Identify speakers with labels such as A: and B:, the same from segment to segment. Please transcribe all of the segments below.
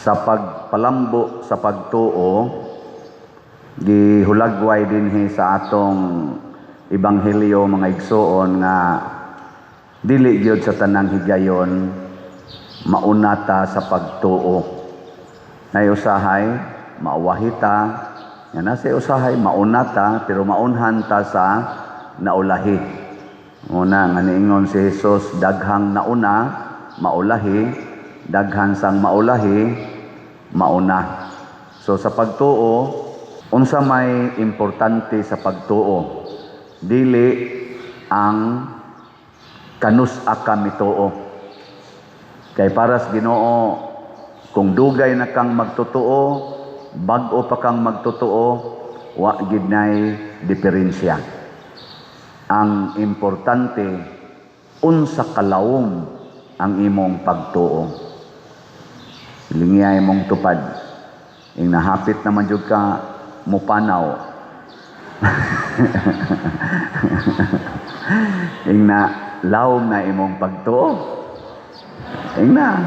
A: Sa pagpalambo sa pagtuo, gihulagway dinhi sa atong ebanghelyo, mga igsoon, nga dili gyud sa tanang higayon mauna ta sa pagtuo. Nay usahay maawahi ta, nga nasa usahay mauna ta, pero maunhan ta sa naulahi. Una nga niingon si Jesus, "Daghang nauna, maulahi, daghan sang maulahi, mauna." So sa pagtuo, unsa may importante sa pagtuo? Dili ang kanus-a ka mituo. Kay para sa Ginoo, kung dugay na kang magtotoo, bag-o pa kang magtotoo, wa gid nay diferensya. Ang importante, unsa kalawom ang imong pagtuo. Lingiyay mong tupad. Ing nahapit naman jud ka mupanaw. Ing na lawom na imong pagtuo. Ing na.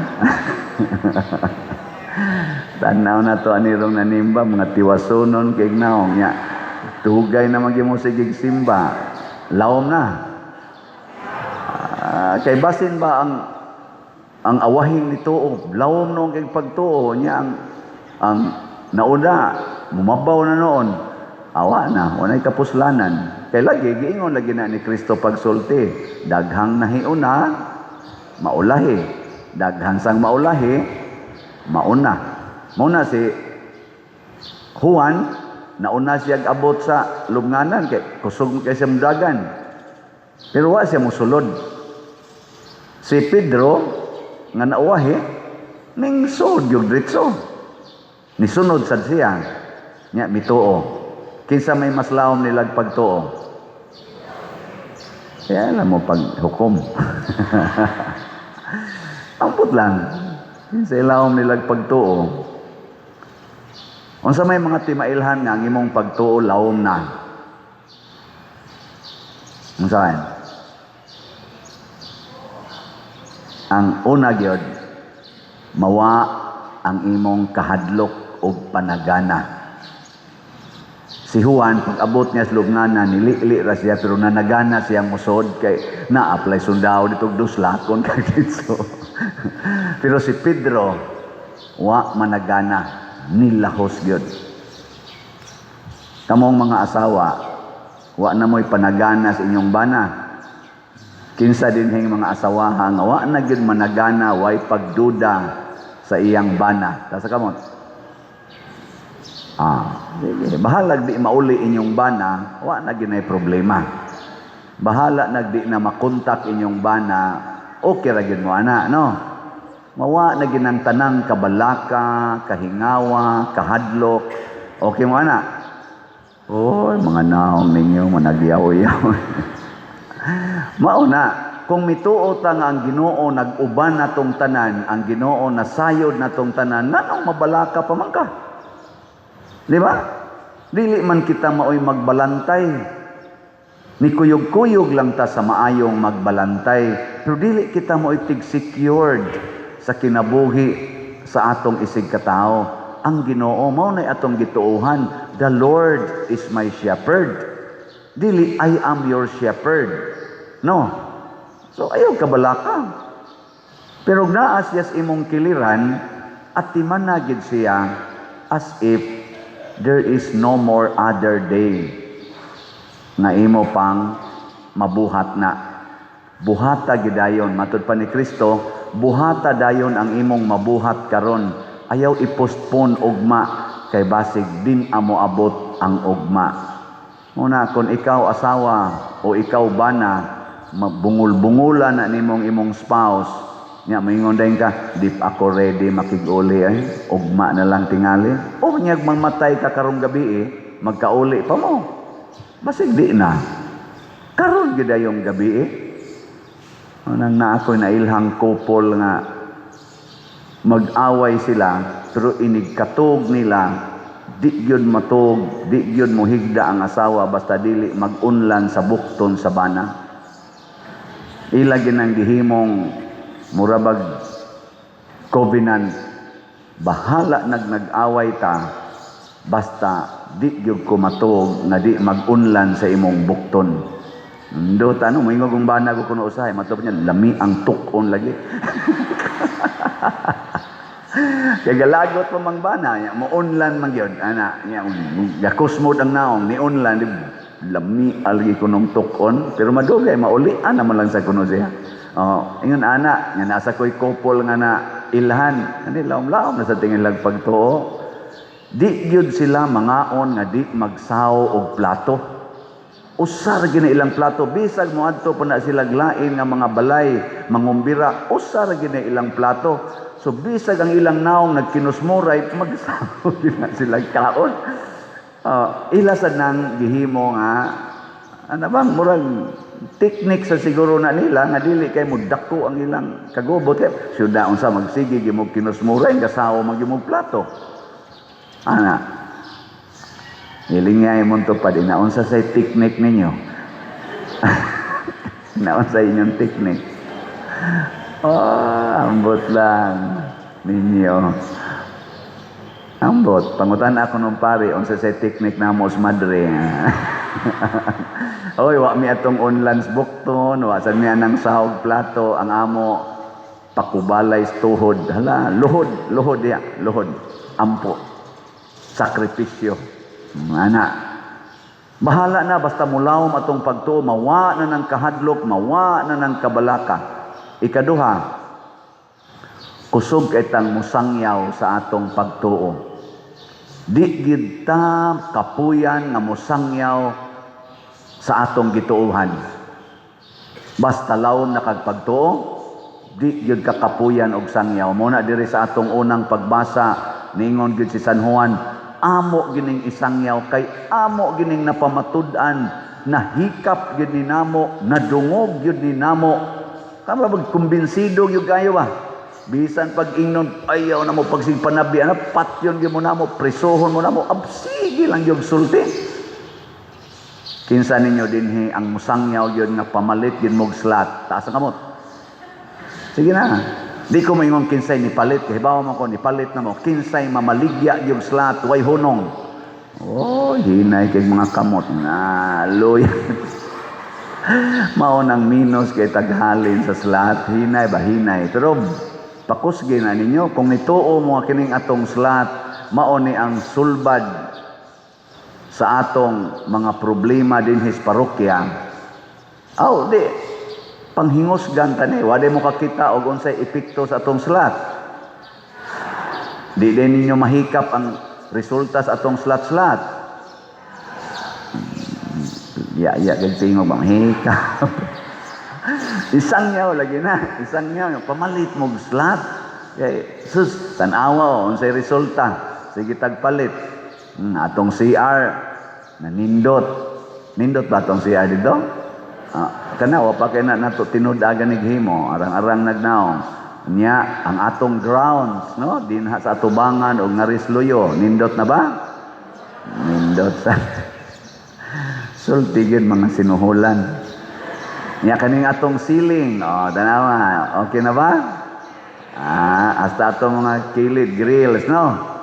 A: Tanaw na to anirong nanimba, mga tiwasunon kay naong nya. Dugay na man mo sigig simba. Lawom na. Kay basin ba ang awahin ni tuo, lawom noong kay pagtuo niya, ang nauna mumabaw na noon, awa na, walay kapuslanan. Kay lagi giingon lagi na ni Kristo pagsulti, "Daghang nahiuna, maulahi, daghan sang maulahi, mauna." Mauna si Juan, nauna siya abot sa lubnganan kay kusog kay siya mudagan, pero wa siya musulod. Si Pedro nga nauwahi, ning sud yung diretso, nisunod sad siya nya mituo. Kinsa may mas lawom nilag pagtuo? Kaya alam mo pag hukom. Ampot lang. Kinsa lawom nilag pagtuo? Unsa may mga timailhan nga ang imong pagtuo lawom na? Unsa man? Ang una gyud, mawa ang imong kahadlok og panagana. Si Juan, pag abot niya sa lubnganan, nilili ra siya, pero nanagana siya musod kay na-apply sundao dito duslakon kay dito. Pero si Pedro, wa managana, nilahos gyud. Kamong mga asawa, wa na mo'y panagana sa inyong bana. Kinsa dinhing mga asawaha nga wa na gyud managana, way pagduda sa iyang bana? Tasa kamot. Sige. Bahalag di mauli inyong bana, wa na gyud problema. Bahala nag di na makontak inyong bana, okay ra gyud mo ana, no? Mawa na gyud ang tanang kabalaka, kahingawa, kahadlok. Okay mo ana? Oy, mga naong ninyo, managyaw-yaw. Mao na, kung mituo ta nga ang Ginoo nag-uban natong tanan, ang Ginoo nasayod natong tanan, nanong mabalaka pa man ka? Di ba? Dili man kita maoy magbalantay. Nikuyog-kuyog lang ta sa maayong magbalantay. Pero dili kita maoy tig-secured sa kinabuhi sa atong isig katao. Ang Ginoo mao nay atong gituohan. The Lord is my shepherd. Dili "I am your shepherd." No. So ayaw kabalaka. Pero naa siya sa imong kiliran at timanagid siya as if there is no more other day nga imo pang mabuhat na. Buhata gidayon, matud pa ni Kristo, buhata dayon ang imong mabuhat karon. Ayaw i-postpone ugma kay basig din amo abot ang ugma. Muna kung ikaw asawa o ikaw bana, bungol-bungulan na nimong imong spouse, nya moingon dayon ka, "Di pa ako ready makig-uli ay, ugma na lang tingali." O nyag mamatay ka karong gabi eh, magkauli pa mo. Basig di na. Karon gyud yung gabi eh. Unang na ako'y nailhang couple nga mag-away sila pero inigkatug nila di gyud matug, di gyud mohigda ang asawa basta dili mag-unlan sa bukton sa bana. Ila gyud ang gihimong murabag covenant. Bahala nag-away ta, basta di gyud ko matuog nga di mag-unlan sa imong bukton. Ndo tanong, moingon kong bana ko kuno usahay, matupad niya, lami ang tukon lagi. Kay galagot pa mang bana, nya, mo-unlan man gyud, ana, nya, gakusmod ang naong, ni unlan, di, lami algi kunong tukon, pero madugay, maulian naman lang sa kuno siya. Oh, ingon ana, nga nasa ko'y couple nga na ilhan, ani laom-laom na sa tingin lang pagtuo. Di gyud sila mangaon nga di magsaw og plato. Usa ra gyud na ilang plato, bisag moadto pa na sila lain nga mga balay, mangumbira, usa ra gyud na ilang plato. So bisag ang ilang naong nagkinusmuray, magsaw gyud na sila kaon. Ila sad nang gihimo nga ano bang murag teknik sa siguro na nila nga dili kay mo dako ang ilang kagubot, kay syudad unsa magsige gyud mo kinusmuray, gasawo man gyud mo plato. Ana, Hilingay mo to pa din. Naunsa sa teknik ninyo? Naunsa inyong teknik? Oh, ambot lang ninyo. Ambot. Pangutan ako nung pare, unsa sa teknik namo sa madre. Oy, wa mi atong unlans bukton, wa sad mi anang sahog plato, ang amo pakubalay sa tuhod. Hala, luhod, luhod ya, luhod. Ampo. Sakripisyo. Ana. Bahala na basta mulawom atong pagtuo, mawa na ng kahadlok, mawa na ng kabalaka. Ikaduha, kusog kay tang musangyaw sa atong pagtuo. Di gid ta kapuyan nga musangyaw sa atong gituohan. Basta lawom na kag pagtuo, di gyud ka kapuyan og sangyaw. Mo na diri sa atong unang pagbasa, ningon gyud si San Juan, amo gining isangyaw kay amo gining napamatud-an, nahikap gyud ni namo, nadungog gyud ni namo. Kamo mag kumbinsido gyud kayo ba? Bisan pag ingnon ayaw na mo pagsigpanabi, ana patyon gyud mo namo, presohon mo namo, absige lang gyud sulti. Kinsa ninyo dinhi ang musangyaw gyud nga pamalit gyud mog slot? Taas ang kamot. Sige na. Di ko maingon kinsay ni palit, kay hibaw man ko ni palit na mo. Kinsay mamaligya gyud slot way hunong? Oh, hinay kay mga kamot na loy. Mao nang minus kay taghalin sa slot, hinay ba hinay. Pero pakusgi na ninyo kung nituo mo kining atong slot, mao ni ang sulbad sa atong mga problema dinhi sa parokya. Aw, di panghingusgan tani, wala mo kakita og unsay epekto sa atong slot. Di din ninyo mahikap ang resulta sa atong slot-slot. Ya, ya, kay tingog ba mahikap. Isangyaw lagi na, isangyaw pamalit mo og slot. Kay sus, tan-awa oh, unsay resulta. Sige tagpalit. Atong CR nanindot. Nindot ba atong CR dito? Ah, kana wa pa kay na nato tinud-agan ni himo, arang-arang nagnaong. Nya ang atong grounds, no, dinha sa atubangan og ngarisluyo, nindot na ba? Nindot sa sulti gyud mga sinuhulan. Nya kaning atong ceiling, oh, tanawa, okay na ba? Ah, hasta atong mga kilid grills, no?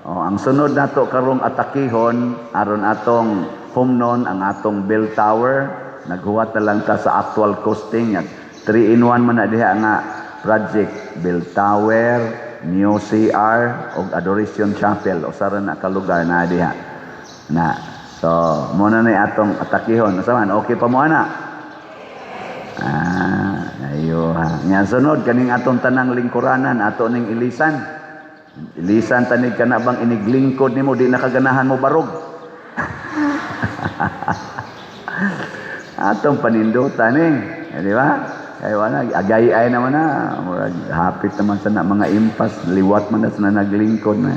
A: Oh, ang sunod nato karong atakihon aron atong humnon ang atong bell tower. Naghuwat na lang ta sa actual costing. 3 in 1 man na diha nga project: bell tower, new CR ug Adoration Chapel. Usa ra na ka lugar na diha. Na. So, mo na ni atong atakihon. Unsa man, okay pa mo ana? Ah, ayo ha. Nya sunod kaning atong tanang lingkuranan ato ning ilisan. Ilisan tanig ka na bang iniglingkod nimo di nakaganahan mo barog. Atong panindutan eh. Di ba? Kaya wala, agay-ay naman na. Murag, hapit naman sa na, mga impas, liwat man na sa na naglingkod na.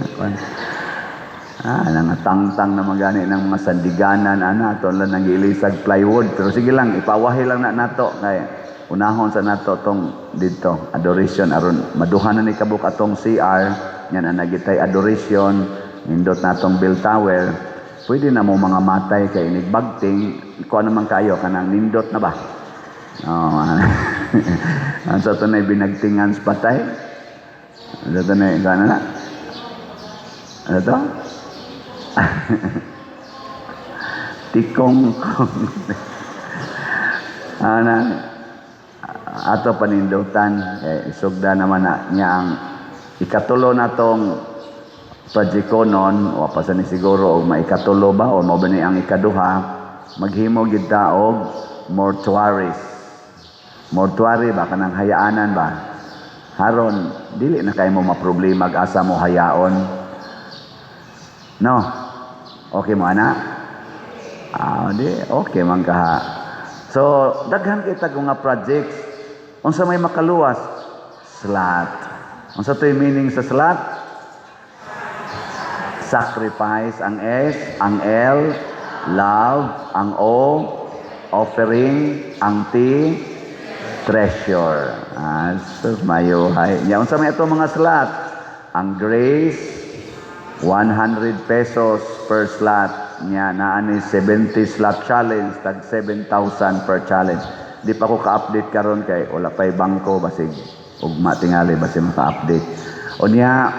A: Ah, nangatangtang na magani ng mga sandiganan, ana, ato lang nang giilisag plywood. Pero sige lang, ipawahi lang na nato. Kaya, unahon sa nato tong dito, adoration, aron maduha na ni kabuk atong CR, yan ang nagitay adoration, nindot natong bell tower. Pwede na mo mga matay kay inigbagting, ikuha naman kayo, kanang nindot na ba? Oh, ang sa tunay binagtingan sa patay. Sa tunay, gana na. Ano to? Tikong kong. Ana ato panindutan eh, isugda naman na niya ang ikatulo na tong projectonon. Wa pa sa ni siguro og maikatulo ba o mao ba ni ang ikaduha, maghimo gid ta og mortuaries. Mortuary ba, kanang hayaanan ba, haron dili na kay mo maproblema ag asa mo hayaon, no? Okay mo ana? Ah, di okay man kaha. So daghan kay tag mga projects. Unsa may makaluwas? Slot. Unsa to'y meaning sa slot? Sacrifice ang S, ang L, love, ang O, offering, ang T, treasure. Ah, sus, mayohay. Nya unsa may ato mga slot? Ang Grace, 100 pesos per slot. Nya naa ni 70 slot challenge, tag 7,000 per challenge. Di pa ko ka-update karon kay wala pa'y bangko, basig ugma tingali basig maka-update. Unya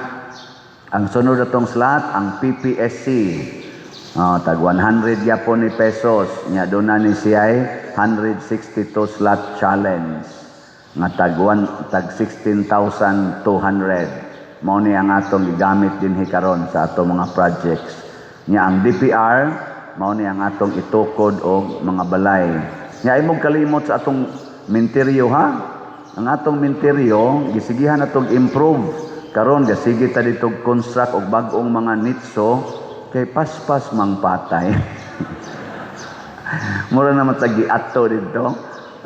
A: ang sunod atong slot, ang PPSC. Oh, tag 100 gyapon ni pesos. Nya doon na ni siya 162 slot challenge nga tag one, tag 16,200. Mao ni ang atong gigamit dinhi karon sa atong mga projects. Nya ang DPR, mao ni ang atong itukod og mga balay. Nya imong kalimot sa atong minteryo ha. Ang atong minteryo gisigihan natong improve karon, gasige ta dito construct og bag-ong mga nitso kay paspas mang patay. Mura naman sa giato dito.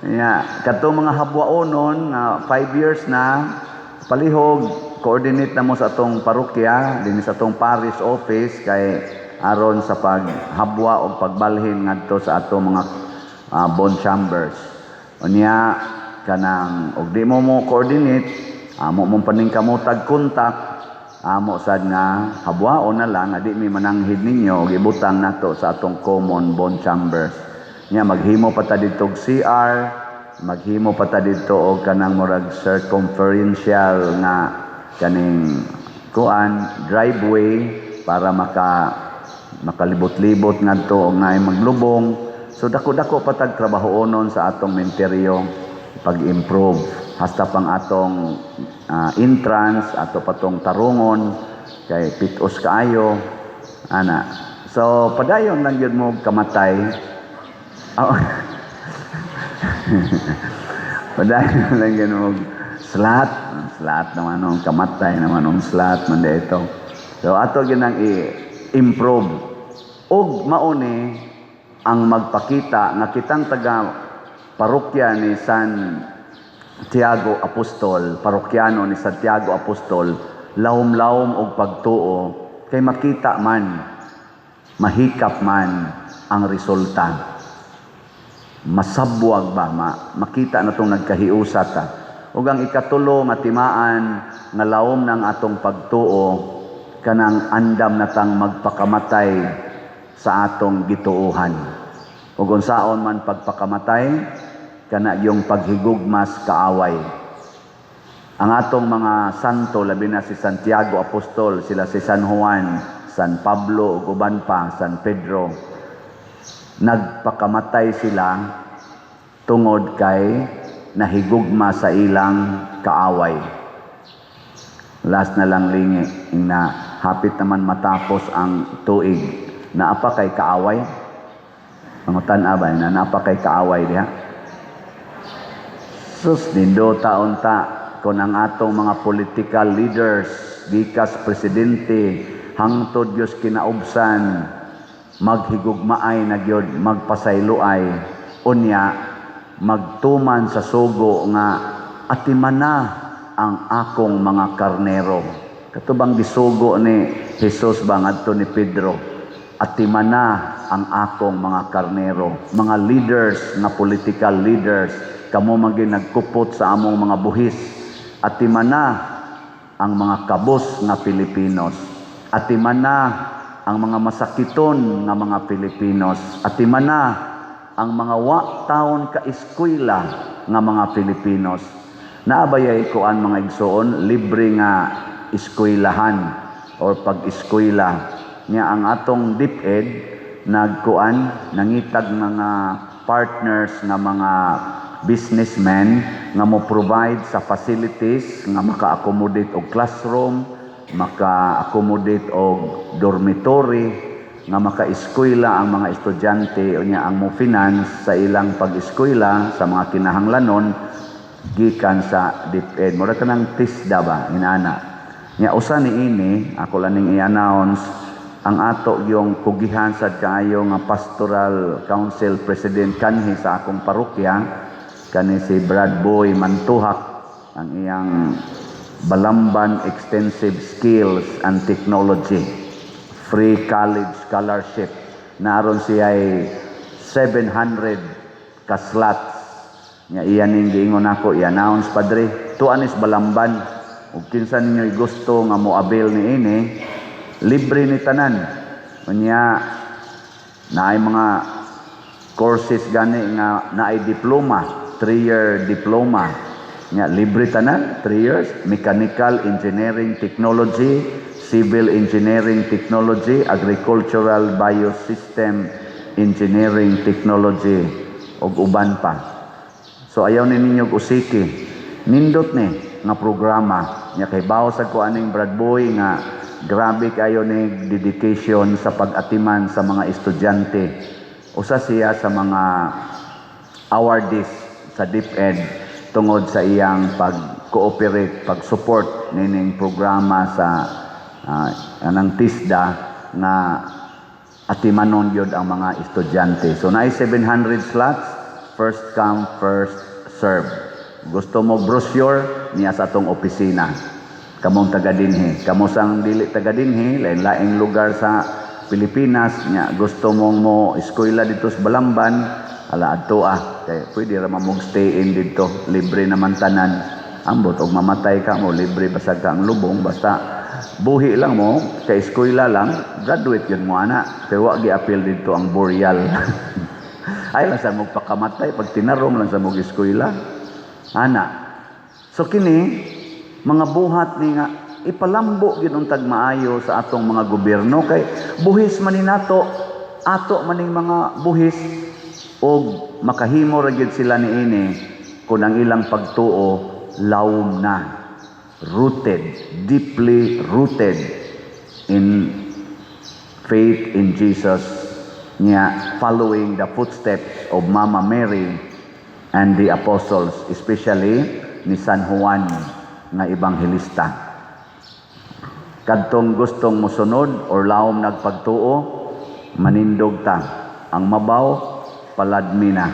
A: Ya, katong mga habwaonon nga 5 years na, palihog coordinate na mo sa atong parokya dinhi sa atong parish office kay aron sa paghabwa o pagbalhin ngadto sa atong mga bone chambers. Unya kanang og di mo mo coordinate, amo mong paningkamotag contact, amo sad nga habwaon na lang nga di mi mananghid ninyo og ibutang nato sa atong common bone chambers. Nya maghimo pa ta dito og CR, maghimo pa ta dito og kanang murag circumferential nga kaning kuan, driveway, para makalibot-libot ngadto og naay maglubong. So dako-dako pa tag trabahoonon sa atong minteryo pag-improve, hasta pang atong entrance ato patong tarungon kay pitos kaayo ana. So padayon lang gyud mo kamatay. Oh. Padayon lang gyud mo slot, slot naman ang kamatay naman ang slot man dito. So ato gyud nang i-improve ug mauni ang magpakita nga kitang taga parokya ni San Tiago Apostol, parokyano ni Santiago Apostol, lawom-lawom og pagtuo kay makita man, mahikap man ang resulta. Masabwag ba, makita na itong nagkahiusa ta. Ug ang ikatulo nga timaan nga lawom ng atong pagtuo, kanang andam natang magpakamatay sa atong gituohan. Ug unsaon man pagpakamatay? Kana yung paghigugmas kaaway. Ang atong mga santo, labi na si Santiago Apostol, sila si San Juan, San Pablo ug uban pa, San Pedro, nagpakamatay sila tungod kay nahigugma sa ilang kaaway. Last na lang lingi na hapit naman matapos ang tuig. Naa pa kay kaaway? Pangutan ba na naa pa kay kaaway diha? Sus, nindota unta kon ang atong mga political leaders gikas presidente hangtod Dios kinaubsan maghigugmaay na gyud, magpasayloay, unya magtuman sa sugo nga "Atimana ang akong mga karnero." Kato bang gisugo ni Jesus ba ngadto ni Pedro? "Atimana ang akong mga karnero." Mga leaders nga political leaders, kamo man gyud nagkupot sa among mga buhis. Atimana ang mga kabos nga Pilipinos. Atimana ang mga masakiton nga mga Pilipinos. Atimana ang mga wa taon ka eskwela nga mga Pilipinos. Naa bayay kuan, mga igsoon, libre nga eskwelahan? or pag-eskwela. Nya ang atong DepEd nagkuan, nangitag mga partners nga mga businessmen nga mo provide sa facilities nga maka-accommodate og classroom, maka-accommodate og dormitory, nga maka-eskwela ang mga estudyante. Unya ang mo finance sa ilang pag-eskwela sa mga kinahanglanon gikan sa DepEd. Mura kanang TESDA ba, inana. Nya usa ni ini ako lang ning i-announce, ang ato yung kugihan sad kaayo nga pastoral council president kanhi sa akong parokya, kani si Brad Boy Mantuhak, ang iyang Balamban Extensive Skills and Technology Free College Scholarship. Naron siya ay 700 ka slots. Nya iya ning giingon ako i-announce, "Padre, tuan is Balamban ug kinsa ninyo gusto nga mo avail ni ini, libre ni tanan." Unya naay mga courses gani nga naay diploma, 3-year diploma. Nya libre tanan, 3 years: mechanical engineering technology, civil engineering technology, agricultural biosystem engineering technology ug uban pa. So ayaw ni ninyo usiki. Nindot ni nga programa. Nya kay bawo sa ko aning Brad Boy nga grabe kayo ni dedication sa pag-atiman sa mga estudyante. Usa siya sa mga awardees sa DepEd tungod sa iyang pag-cooperate, pag-support nining programa sa anang TESDA nga atimanon yun ang mga estudyante. So naay 700 slots, first come, first serve. Gusto mo brochure, niya sa atong opisina. Kamong taga dinhi, kamo sang dili taga dinhi, lain-laing lugar sa Pilipinas, nya gusto mong mo eskwela dito sa Balamban, ala, adto ah. Kay pwede ra man mong stay in dito, libre naman tanan. Ambot og mamatay ka mo, libre basag ka ang lubong, basta buhi lang mo, kay eskwela lang, graduate yun mo ana. Pero wa gi-appeal dito ang burial. Ay lang sa mo pakamatay, pag tinarong lang sa mo eskwela. Ana. So kini mga buhat ni nga ipalambo gyud untag maayo sa atong mga gobyerno kay buhis man ni nato, ato maning mga buhis, og makahimo ra gyud sila niini kung ang ilang pagtuo lawom na, rooted, deeply rooted in faith in Jesus niya, following the footsteps of Mama Mary and the apostles, especially ni San Juan nga ebanghelista. Kadtong gustong mosunod or lawom nagpagtuo, manindog ta. Ang mabaw, paladmi na.